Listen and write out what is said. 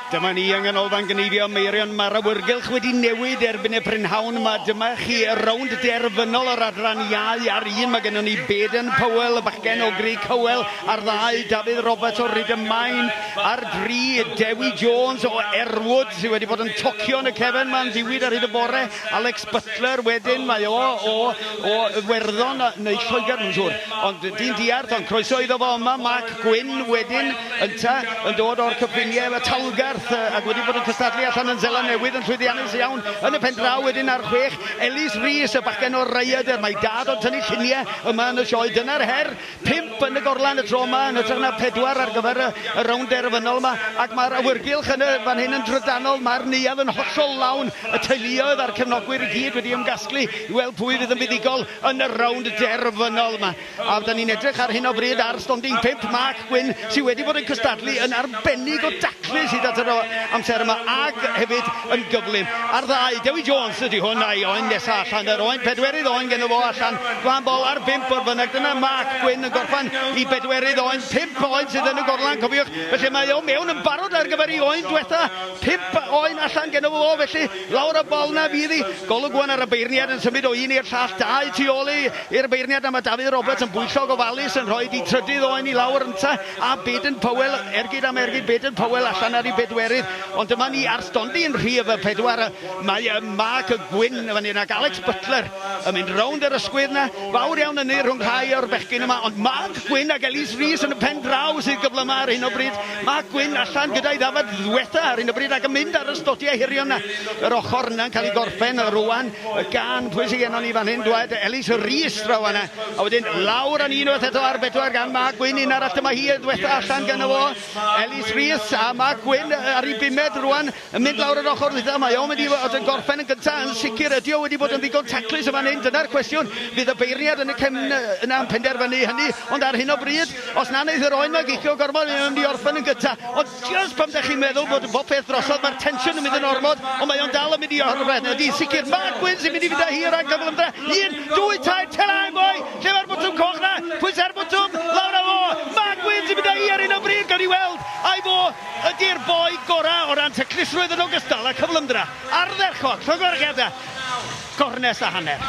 Dyma ni yng Nghanolfan Gneifio Meirion. Mae'r awyrgylch wedi newid erbyn y prynhawn yma. Dyma chi y rownd derfynol o'r adran iau ar un. Mae gennym ni Baden Powell, y bachgen o Grug Hywel, ar ddau, Dafydd Roberts o Rhyd-y-main, ar dri, Dewi Jones o Erwood, sydd wedi bod yn tocio yn y cefn ma'n ddiwyd ar hyd y bore. Alex Butler wedyn, mae o o, o Iwerddon neu Lloegr, dwi'n siŵr. Ond dyn diarth, ond croeso iddo fo yma, Mark Gwyn wedyn, ynta yn dod o'r cyffiniau efo Talgarth ac wedi bod yn cystadlu allan yn Seland Newydd yn llwyddiannus iawn yn y pen draw wedyn ar chwech. Elis Rees, y bachgen o'r Rhaeadr, mae dad o'n tynnu lluniau yma yn y sioe. Dyna'r her, pump yn y gorlan y tro yma yn hytrach na pedwar ar gyfer y, y rownd derfynol yma ac mae'r awyrgylch yn y fan hyn yn drydanol, mae'r neuadd yn hollol lawn, y teuluoedd a'r cefnogwyr i gyd wedi ymgasglu i weld pwy fydd yn fuddugol yn y rownd derfynol yma. A da ni'n edrych ar hyn o bryd ar stondin 5 Mark Gwyn sydd wedi bod yn cystadlu yn arbennig o daclus hyd at yr amser yma ag hefyd yn gyflym. Ar ddau, Dewi Jones ydy hwn a'i oen nesa allan, yr oen pedwerydd oen genno fo allan, glan bol ar bump o'r bynnag. Dyna Mark Gwyn yn gorffan i bedwerydd oen, pump oen sydd yn y gorlan, cofiwch. Felly mae o mewn yn barod ar gyfer ei oen diwetha, pump oen allan genno fo, felly lawr y bol na fydd hi. Golwg wan ar y beirniad yn symud o un i'r llall, dau tu ôl i i'r beirniad a mae Dafydd Roberts yn bwyllog ofalus yn rhoi di trydydd oen i lawr ynta a Baden Powell ergyd am ergyd Baden Powell allan ar ei bedwerydd ond dyma ni ar stondin rhif y pedwar mae Mark Gwyn fan hyn ac Alex Butler yn mynd rownd yr ysgwydd na fawr iawn ynni rhwng rhai o'r bechgyn yma ond Mark Gwyn ac Elis Rees yn y pen draw sydd gyflyma ar hyn o bryd Mark Gwyn allan gyda'i ddafad ddwetha ar hyn o bryd ac yn mynd ar y stodiau hirion na yr ochr yna'n cael ei gorffen rwan Y gân pwy sydd gennon ni fan hyn, dwed Elis Rees draw fan'na. A wedyn lawr â ni unwaith eto ar bedwar gan Mark Gwyn, un arall dyma hi y ddwetha allan gynno fo. Elis Rees a Mark Gwyn ar ei bumed rwan yn mynd lawr yr ochr ddwytha. Mae o'n mynd i fod yn gorffen yn gynta yn sicr. Ydy o wedi bod yn ddigon taclus yn fan hyn? Dyna'r cwestiwn. Fydd y beirniad yn y cefn yna yn penderfynu hynny. Ond ar hyn o bryd, os na wneith yr oen 'ma gicio gormod, mae o'n mynd i orffen yn gynta. Ond Jyst pan 'dach chi'n meddwl bod bob peth drosodd, mae'r tensiwn yn mynd yn ormod, ond mae o'n dal yn mynd i orffen. Ydy, sicr. Mark Gwyn sy'n mynd i fynd â hi o ran cyflymdra. Un, dwy, tair, tell I'm boy! Lle mae'r botwm coch 'na? Pwysa'r botwm, lawr â fo! Mark Gwyn sy'n mynd â hi ar hyn o bryd, gawn ni weld ai fo ydy'r boi gorau o ran taclusrwydd yn ogystal â cyflymdra. Ardderchog, llongyfarchiadau. Gornest a hanner.